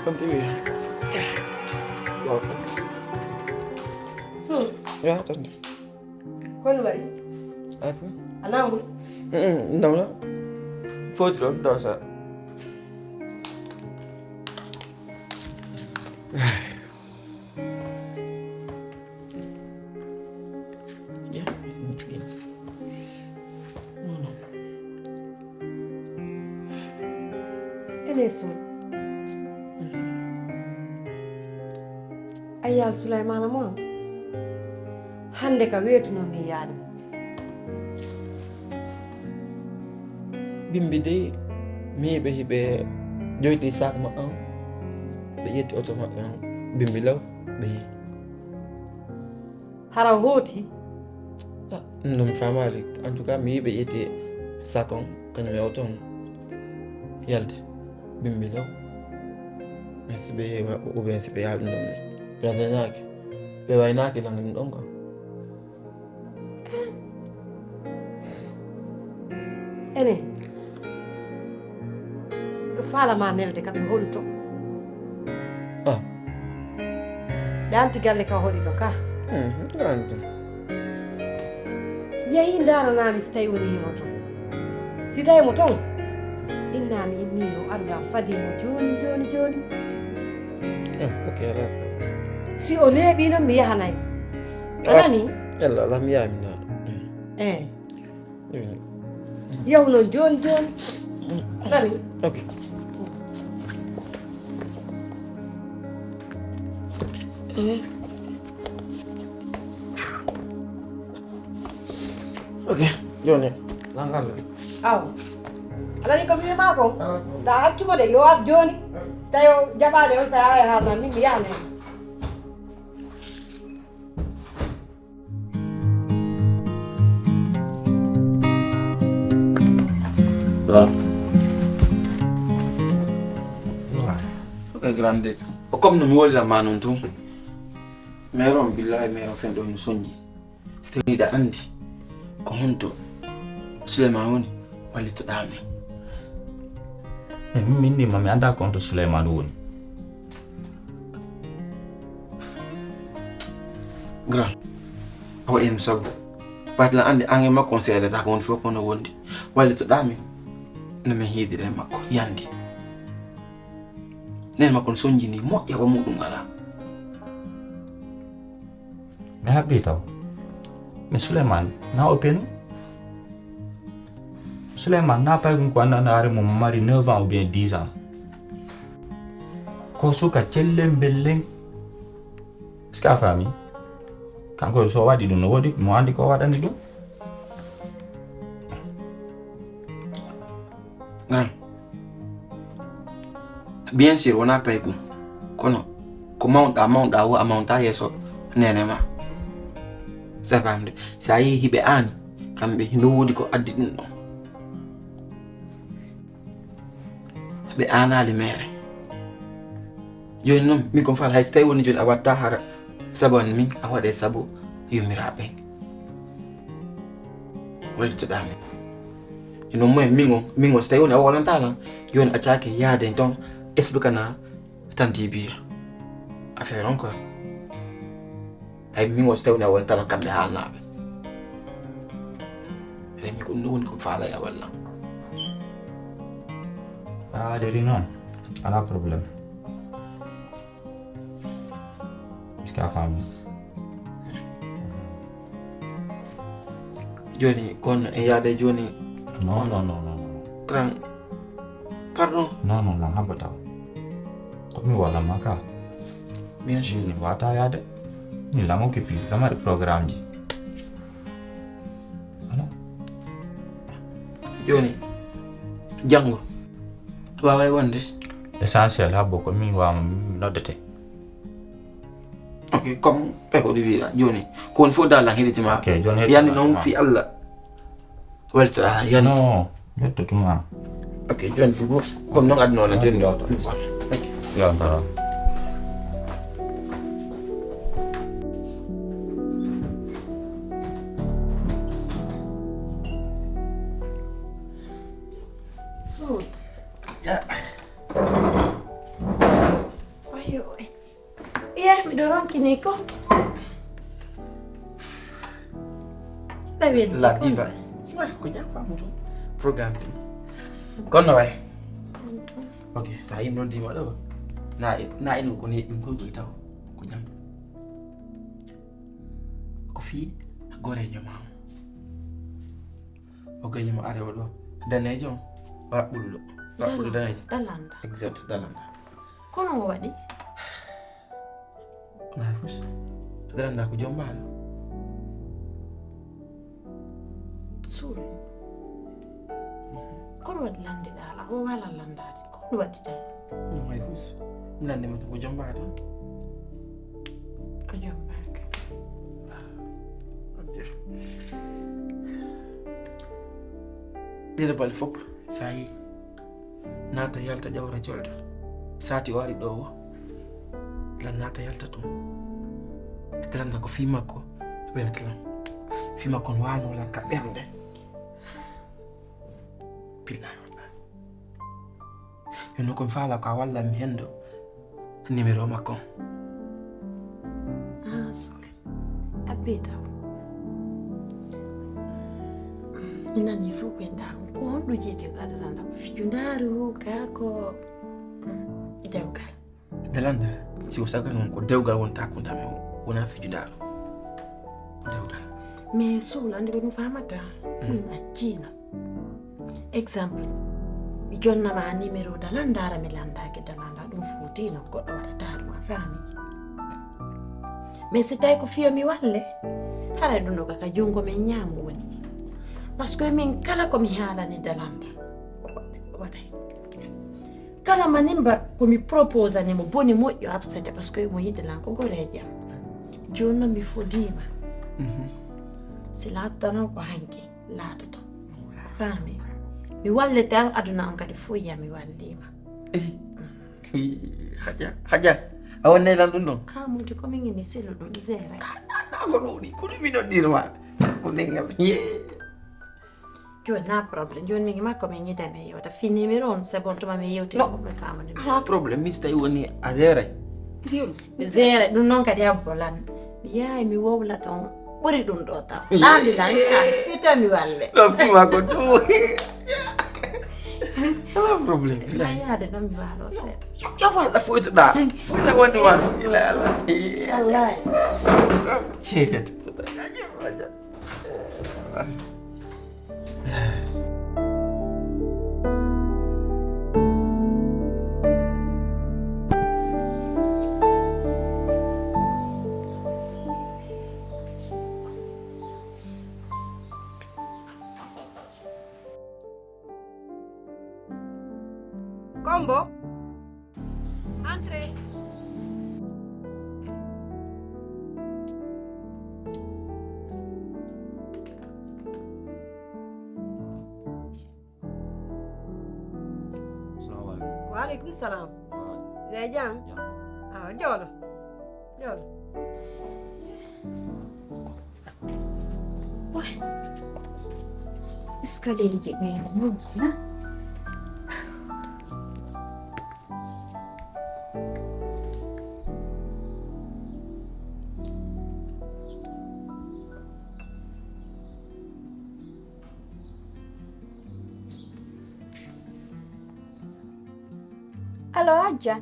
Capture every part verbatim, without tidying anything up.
Continue. Sun, Ya, attends. Kon waɗi? Apa? A nangu? Mm, non, non. Faut dire, non, ça. Ene sun. Ayyal Sulaymana mo am. Hande ka weetuno mi yaani. Bimbi dey, mi yiɓe hiɓe joyti sak maɓɓe on. Ɓe ƴetti oto maɓɓe on. Bimbi law, ɓe yi. Hara hooti? Non mi famali. En tout cas, mi yiɓe ƴetti sak on, kañum e oto on. Yalti. Bimbi law. Mais si ɓe yewa, ou bien si ɓe yaɗu non. Ɓe waynaaki. Ɓe waynaaki langi ɗum ɗon ko. Ene. Ɗo faalama nelde ka ɓe holuto. Ah. Ɗanti galle ka holi ɗo ka. Mhm, ɗanti. Yehi ndaranami si tawi woni himo ton. Si tawi mo ton, innami inni yo Allah fadi mo joni, joni, joni. Ah, ok, ala. Si o neeɓi non mi yahanay. A nani? Yalla, ala mi yaami naɗo. Eh. Yahu non joni, joni. Nani? Ok. Ok, joni. Langal. Aw. A nani ko mi wima ko? Ta haccuma de yo ar joni. Si tawi o jaɓali on sa yaha e haalna min mi yahanay. Ok, grande. O comme no mi wolira ma non tun. Mero on billahi mero fen ɗo no sonji. Si tawi hiɗa andi ko honto Suleyman woni, wallitoɗaa min. Min min ni ma mi anda ko honto Suleyman woni. Grand, a waɗi ɗum sabu. Batla andi ange makko on seedata ko woni fof kono wondi. Wallitoɗaa min no min hiidira e makko yandi. Nen makko no sonjini moƴƴa wa muɗum alaa. Mi haɓɓi taw. Mais Souleymane na o penu. Souleymane na paygum ko annanaare mum mari neuf ans ou bien dix ans. Ko suka cellen bellen. Est-ce que a faami? Kanko so waɗi ɗum no woodi mo andi ko waɗani ɗum. Grand, bien sûr wona paygum, kono ko mawɗa mawɗa wo a mawta yeeso nene ma. Sa famde, si a yehi hiɓe aani kamɓe hino woodi ko addi ɗum ɗon. Ɓe aanali mere. Joni noon min kon faala hay so tawi woni joni a watta hara sabu an min a waɗe sabu yummiraɓe. Wallitoɗa min. Ino moyen min o min o so tawi woni a wolanta lan joni a caki yaade toon explique na tanti biya affaire on quoi. Hay min o so tawi woni a wolanta lan kamɓe haalnaɓe. Remi ko ɗum woni ko faala ya walla. Aadiri noon ala problème. Est-ce que a faami? Joni kon e yaade joni. Non non non non. Tran. Pardon. Non non non habba taw. Ko mi walla ma ka. Bien sûr. Ni wata yaade. Ni lango kipi lamari programme ji. Voilà. Joni janngo waway wonde. Essentiel habbo ko min wama mi noddete. Ok, comme pe ko ɗi wiɗa joni ko woni fof dal lan heɗitima. Ok, joni heɗitima. Yandi noon fi Allah. Welta yandi. Non yettotuma. Ok, joni ko comme noon aduna wala joni. Yawta. Ok. Yawta. Suud. Ya. Iye, miɗo ronkini ko. Ɗa welti la ko diva. Wah, ko jam famu to. Programme ɗin. Kono way. Ok, sa yim non dima ɗo. Na na ino ko ne ɗum ko taw. Ko jam. Ko fi gorejo ma. O gañi mo arewa ɗo. Danejo. Raɓɓuɗo ɗo. Raɓɓuɗo danejo. Dalanda. Exact, dalanda. Kono o waɗi. Wona fus. Dalanda ko jombaɗo. Suul. Kono waɗi lande ɗala o wala landade. Kono waɗi tan. No hay fus. Lande mo ko jombaɗo. O jombaaka. Ɗeɗo bal fof. Sa yi. Naata yalta ƴawra jolta. Sati o ari ɗo o. Lan naata yalta ɗum. Lan na ko fi makko. Weltilan. Fi makko no wano lan ka ɓernde. Billahi wallahi. Yo no ko mi faala ko a wallan mi hendo. Numéro makko. Ah, sorry. Abbe taw. Inani fof ko en ɗaako. Ko honɗo jeeɗi ɗaɗa ɗaɗa? Fijundaaru ka ko dewgal. Dalanda, si o sagal non ko dewgal wonta ko ndame o, wona fijundaaru. Ko dewgal. Mais suul andi ko ɗum famata. Ɗum accina. Exemple, mi jonnama numéro dalan ndara mi landaki dalanda ɗum fotino goɗɗo waɗata ɗum a faami. Mais si tawi ko fiyo mi walle, haray ɗum ɗo kaka jungo men ñamu woni. Parce que min kala ko mi haalani dalanda waɗay. Kala manimba ko mi proposani mo boni moƴƴo absente parce que mo yiɗi lan ko goreejo am. Jooni noon mi fodiima. Si laatotano ko hanki laatoto. Faami. Mi wallete an aduna on kadi fof yiya mi walliima. Haja, haja. A wonnay lan ɗum ɗon? Ha muti ko min ini selu ɗum zere. Na ko ɗuɗi, ko ɗum mi noddirma. Ko dengal. Joni na problème. Joni min makko min yida min yewta. Fi numéro on c'est bon tuma min yewti ko ɓe famani. Ha problème, mi tawi woni a zere. Zero. Zere ɗum noon kadi abbo lan. Mi yaay mi wowla ton. Ɓuri ɗum ɗo taw. Andi lan ka. Fita mi walle. Ɗo fima ko ɗum. Ala problème. Ila yaade ɗon mi waalo seeɗa. Yo walla foytuɗa. Foyta woni wano. Ila ala. Wallahi. Ceekat. Kombo. Entrez. Salamu alaikum. Wa alaikum salam. Wa alaikum. Jam. Ah, jolo. Jolo. Escalier je ɓe musa. Allo, Hajja.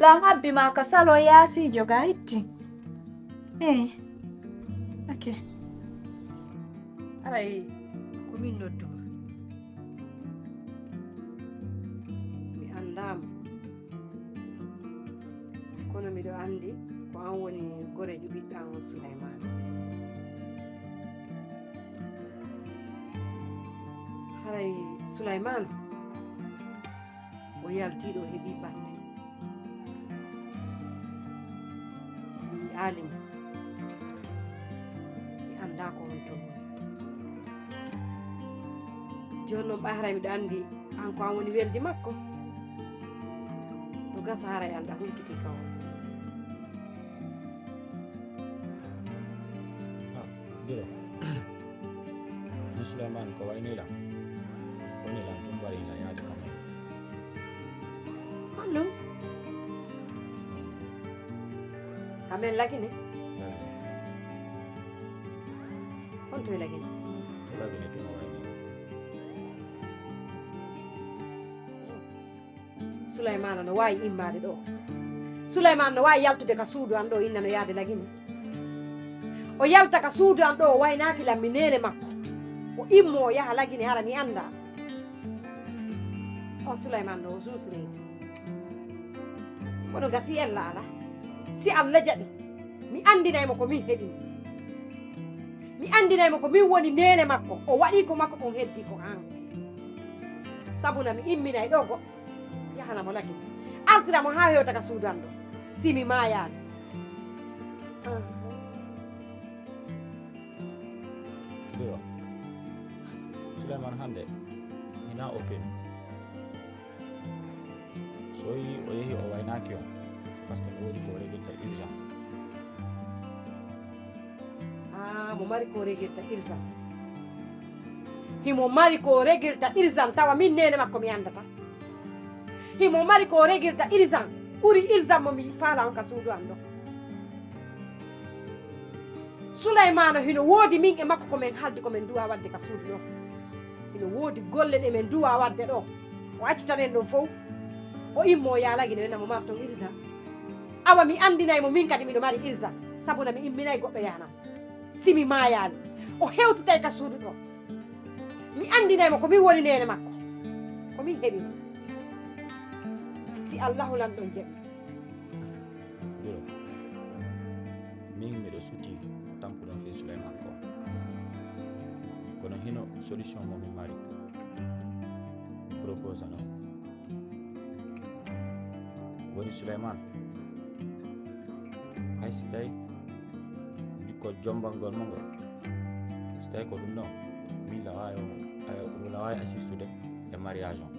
Lan habbi ma ka salon yaasiijo ga itti. Eh. Ok. Aray ko min nodduma. Mi andaama. Kono miɗo andi ko an woni gorejo ɓiɗɗan on Sulaymana. Haray Sulaymana o yalti ɗo heɓi batte. Mi yi'aali mo. Mi anndaa ko honto woni. Jooni noon ɓay haray miɗo anndi an ko an woni weldi makko. No gasa haray an ɗa hulɓitii ka o. Biro. Min Suleyman ko wayni lan. Woni lan tun wari lan yaade kam en. Honno? Amen Lagine. On to e Lagine. To Lagine tuma wayni. Suleymaana no waawi immaade ɗo. Suleymaana no waawi yaltude ka suudu an ɗo, inna no yaade Lagine. O yalta ka suudu an ɗo, o waynaaki lan mi neene makko. O immo o yaha Lagine hara mi annda. O Suleymaana no o suusireyde. Kono gasi ella ala. Si Alla jaɓi, mi anndinay mo ko min heɓi mo. Mi anndinay mo ko min woni neene makko. O waɗi ko makko kon heddi ko an. Sabuna mi imminay ɗo goɗɗo. Yahana mo Lagine. Artira mo haa hewta ka suudu an ɗo. Si mi maayaali. Aha. Biro. Suleyman hannde hina open. So yi o yehi o waynaaki on, parce que no woodi ko reglta urgent. Ah, mo mari ko reglta urgent. Himo mari ko reglta urgent tawa min neene makko mi anndata. Himo mari ko reglta urgent, ɓuri urgent mo mi faala on ka suudu an ɗo. Suleymaana hino woodi min e makko ko men haldi ko men duwa wadde ka suudu ɗo. Hino woodi golle ɗe men duwa wadde ɗo. O accitanen ɗon fow. O immo o yaalagi no ena mo marton urgent. Awa mi anndinay mo min kadi miɗo mari urgent. Sabuna mi imminay goɗɗo yaanam. Si mi maayaali. O hewtitay ka suudu ɗo. Mi anndinay mo ko min woni neene makko. Ko min heɓi mo. Si Allahu lanɗon jaɓi. Biro. Min miɗo suti ko tampuɗon fii Suleyman ko. Kono hino solution mo min mari. Mi propose non. Woni Suleyman. Hay si tawi jikko jombangol mo ngol. Si tawi ko ɗum ɗon. Min lawaawi o lawaawi assistude e mariage on.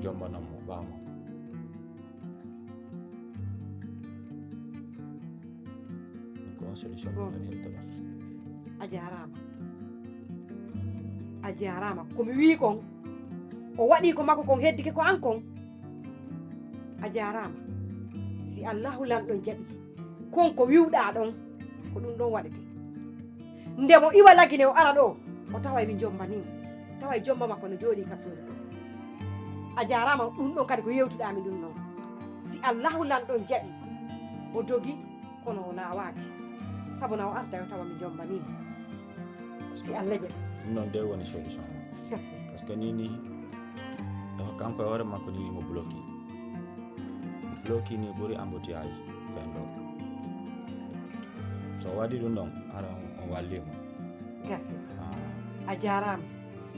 Jombanon mo ɓaawo makko. Ko on solution Bon. Ɗon heɓtoɗon. A jaaraama. A jaaraama. Ko mi wii kon, o waɗii ko makko kon heddike ko an kon. A jaaraama. Si Allahu lanɗon jaɓi, kon ko wiwɗaa ɗon, ko ɗum ɗon waɗete. Nde mo iwa Lagine o ara ɗo, o taway mi jomba nin. Taway jomba makko no jooɗii ka suudu ɗo. A jaaraama ɗum ɗon kadi ko yewtuɗaa mi ɗum ɗon. Si Allahu lanɗon jaɓi, o dogi, kono o laawaaki. Sabu na o arta o tawa mi jomba nin. Si Allah jaɓi. Ɗum ɗon de woni solution o. Merci. Parce que ni ni, eh, kanko e hoore makko ni ni mo bloki. Bloki ni ɓuri embouteillage fen ɗo. So waɗi ɗum ɗon, ara on, on walli mo. Gasi. Ah, A jaaraama.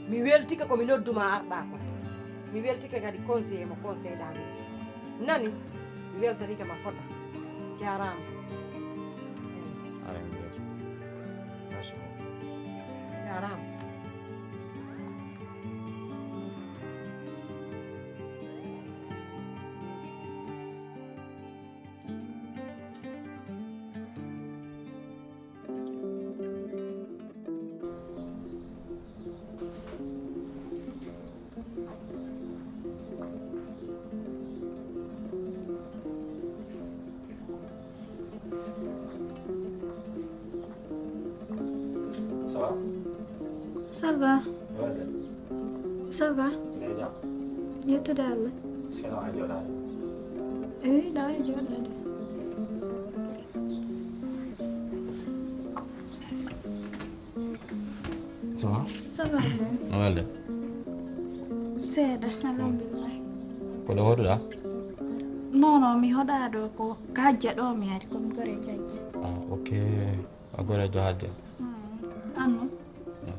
Mi weltike ko mi nodduma arɗa ko. Mi weltike kadi conseiller mo conseil ɗa min. Nani? Mi weltanike ma fota. Jaaraama. ara en mbiyata. Merci beaucoup. Jaaraama. Ça va? Ça va, Welde? Ça va. Déjà? Yettude Allah. Est-ce que no ay joɗaade? Eyi, ɗa e joɗaade. Ça va? Ça va bien. No welde? Seeɗa, alhamdulillah. Ko ɗo hoɗuɗa? Non, non, mi hoɗa ɗo ko Hajja ɗo mi ari, ko mi gore Hajja. Ah, ok. A gorejo Hajja. Anno.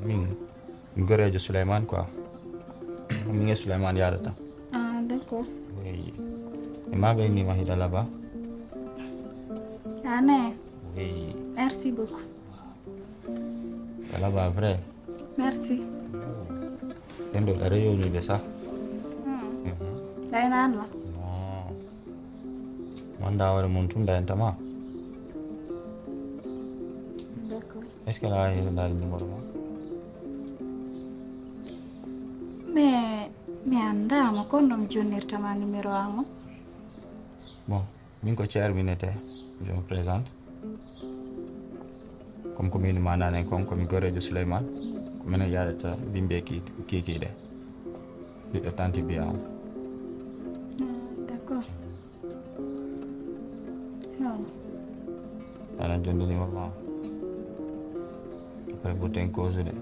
Min, mi gorejo Souleymane quoi. Min e Souleymane yaadata. Ah, d'accord. Oui. E ma ɓe ni ma hiɗa laba. Ane. Oui. Merci beaucoup. Ka laba vrai. Merci. Ɗen ɗo ɗa reyoniɓe sa. Ɗaynanma. Non. Manda hoore mum tun dayantama. D'accord. Est-ce que la heɗandaari numéro ma? Mais mi anndama kono mi jonnirtama numéro am o. Bon. Min ko Ceer winete, je me présente. Comme ko min mananen kon, ko mi goreejo Souleymane, ko minen yaadata bimbe ki-, kiikiiɗe. Ɓiɗɗo tanti biya on. Ah, d'accord. Ah. Ana jondini walla? Après, boten cause de.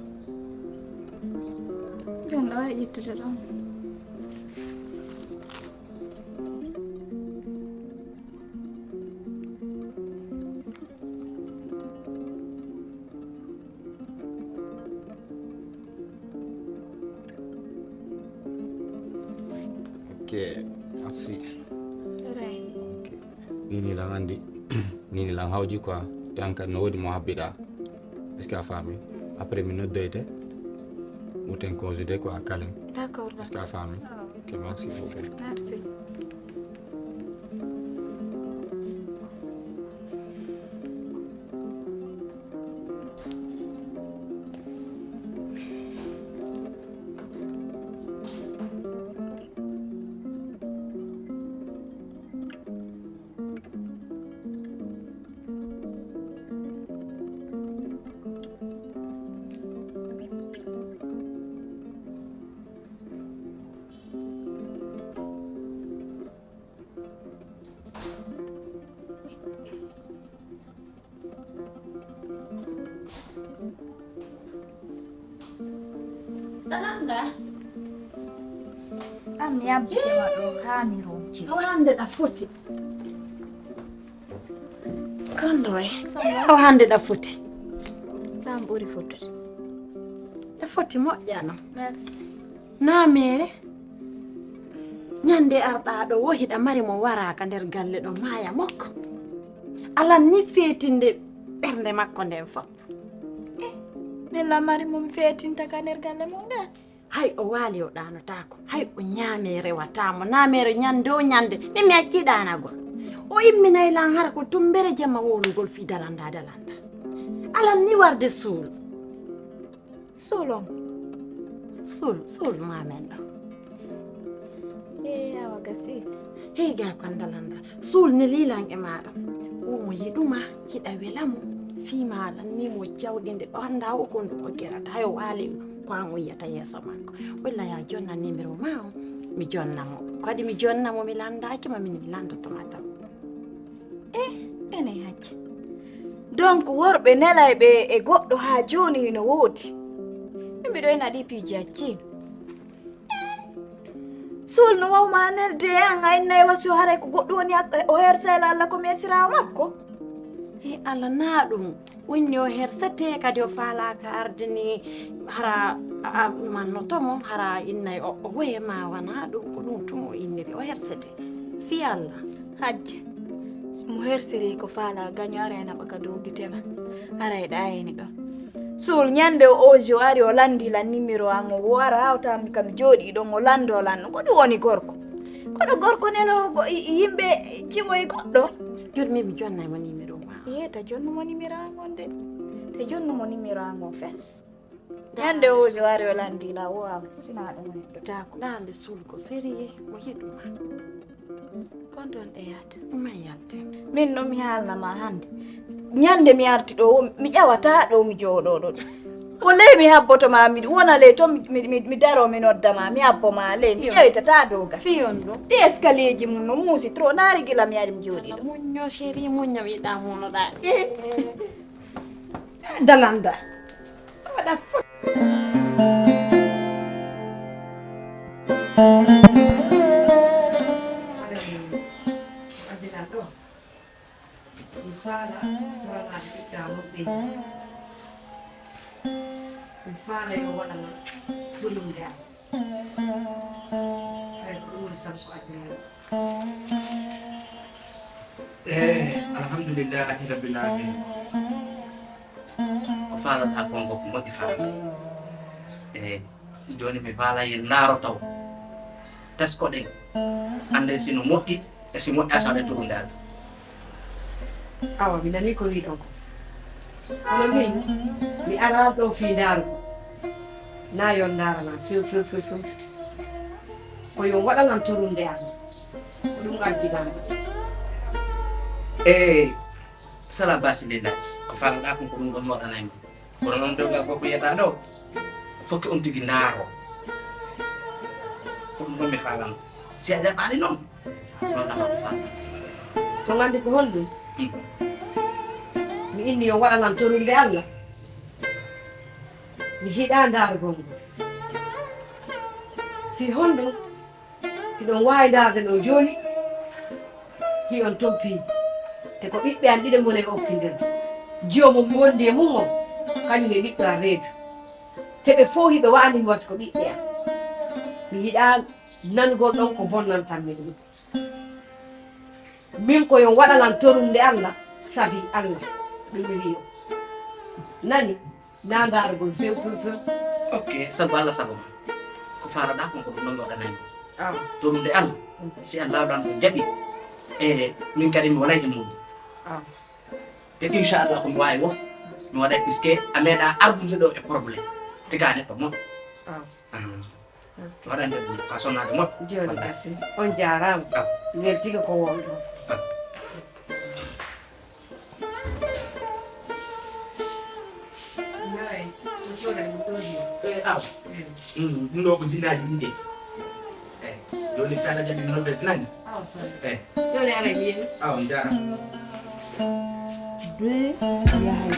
Ɗum ɗo e ƴettude ɗon. Ok, merci. Ray. Ok. Nini lan andi. Nini lan hawji quoi. Tan kan no wodi mo habbida. Est-ce que a famille? Après mi noddoyte. Uten cause de quoi, kalen. D'accord. Est-ce que a famille? Ah, Ok, merci beaucoup. merci. Ɗalanda. An mi yabbitema ɗo haa mi ronci. Awa hannde ɗa foti. Kondo way. Awa hannde ɗa foti. Ɗam ɓuri fottude. Ɗa foti moƴƴano. Merci. Naa meere. Ñande arɗa ɗo wo hiɗa mari mo waraaka nder galle ɗo maaya mokko. Alan ni feetinde ɓernde makko nden fof. Min la mari mo mi feetinta ka nder galle mon nde. Hay o waali o ɗaanotaako, hay o ñaame rewataamo, naa meere ñande o ñande, min mi accii ɗaanagol. O imminay lan hara ko tumbere jemma wowlugol fii dalanda dalanda. Alan ni warde suul. Suul on. Suul, suul ma men ɗo. E awa gasi. Hey ga kon dalanda. Suul ne lilan e maɗa. Wo mo yiɗuma, hiɗa wela mo. Fii ma alan ni mo jawɗinde ɗo annda o kon ɗum o gerata. Hay o waali ko an o yiyata yeeso makko. Walla ya jonna numéro ma o. Mi jonna mo. Ko waɗi mi jonna mo mi landaaki ma min mi landoto ma taw. E ene hacca. Donc worɓe nelayɓe e goɗɗo haa jooni hino woodi. Min miɗo ena ɗi piiji hacciino. Suul no wawma nelde e an a innay wasi o haray ko goɗɗo woni ak- o hersayla Alla ko mi esirawo makko. E Alla naa ɗum wonni o hersete kadi o faalaaka arde ni hara a- a- mannoto mo hara innay o o woye ma wana ɗum ko ɗum tun o inniri o hersete fii Alla. Hajja mo hersiri ko faala gaño ara e naɓa ka dow gite ma ara e ɗayani ɗon. Suul ñande o oji o ari o landi lan numéro an o wara hawtami kam jooɗi ɗon o lando lan ɗum ko ɗum woni gorko. Kono gorko nelo go- i- i- yimɓe jiwoy goɗɗo. Joni min mi jonnay mo numéro ma. Yeta jonnumo numéro an on de. Te jonnumo numéro an on fes. Ñande o oji o ari o landi la o am sina ɗum neɗɗo tako. Ɗaande suul ko sérieux mo yiɗuma. Kon ton ɗe yata. Ɗuma yalte. Min noon mi haalna ma hannde. Ñande mi arti ɗo o mi ƴawata ɗo mi jooɗo ɗo. Ko ley mi habboto ma mi wona ley to mi, mi, mi, mi daro mi nodda ma mi habbo ma ley mi ƴeytata dow gas. Fiyon ɗum. Ɗi escalier ji mum no muusi trop ndaari gila mi ari mi jooɗi ɗo. Muñño chéri muñño mi yiɗa munoɗa. Dalanda. Waɗa fof. Addinan ɗo mi faala toranaade ɓiɗɗa moƴƴe mi faala yo waɗana hulunde am. Hay ko ɗum woni sabu ko addinan ɗo. Eh, alhamdulillahi rabbil alamin. Ko faalaɗaa kon ko ko moƴƴi faalaade. Eh, jooni mi faalay en ndaaro taw teskoɗen annden si no moƴƴi e si moƴƴa so aɗa turunde aɗa. Awa mi nanii ko wiiɗon ko kono min mi araa ɗo fii ndaaru na yon ndaarana few few few few ko yon waɗanan turunde am ko ɗum addinan E sala basi lillah, ko faalaɗa kon ko ɗum ɗon mi waɗanay ma. Kono noon dewgal gorko yiyata ɗo, fokke on tigi ndaaro. Ko ɗum ɗon mi faalano. Si a jaɓaali noon, noon nama ko faalɗa. Ko nganndi ko honɗum? Mi inni yo waɗanan torunde Allah. Mi hiɗa ndaargol ngol. Fii honɗum? Hiɗon waawi ndaarde ɗo jooni. Hiɗon tompiiji. Te ko ɓiɓɓe an ɗiɗo mon e okkindirde. Jiyo mo mi wondi e mum on, kañum e ɓiɗɗo an reedu. Te ɓe fow hiɓe wa'ani mo si ko ɓiɓɓe an. Mi yiɗaa nanugol ɗon ko bonnantan mi ɗum. Min ko yon waɗanan torunde Allah sabi Allah. Ɗum mi wi'o. Nani? Na ndaarugol few few few. Ok, sabu Allah sabu ma. Ko faalaɗa kon ko ɗum ɗon mi waɗanay ma. Aw. Torunde Allah, si Allah ɗan ɗum jaɓi. E min kadi mi wonay e mum. Aw. Te inchallah ko mi waawi wo mi waɗay puisque a meeɗa ardude ɗo e problème. Te ka neɗɗo moƴƴo. Aw. Ah. Waɗande ɗum ka sonnaade moƴƴo. Jooni gasi. On jaaraama. Ah. Weltiima ko won ɗon. Ah. Nayi, ko soodani mo ɗo ni. E aw. Mm, ɗum ɗo ko jinnaaji ɗiɗi. E jooni sala jaɓi noɓe nani. Aw sala. E Jooni alay mi yehi. Aw on jaaraama. Be yahay.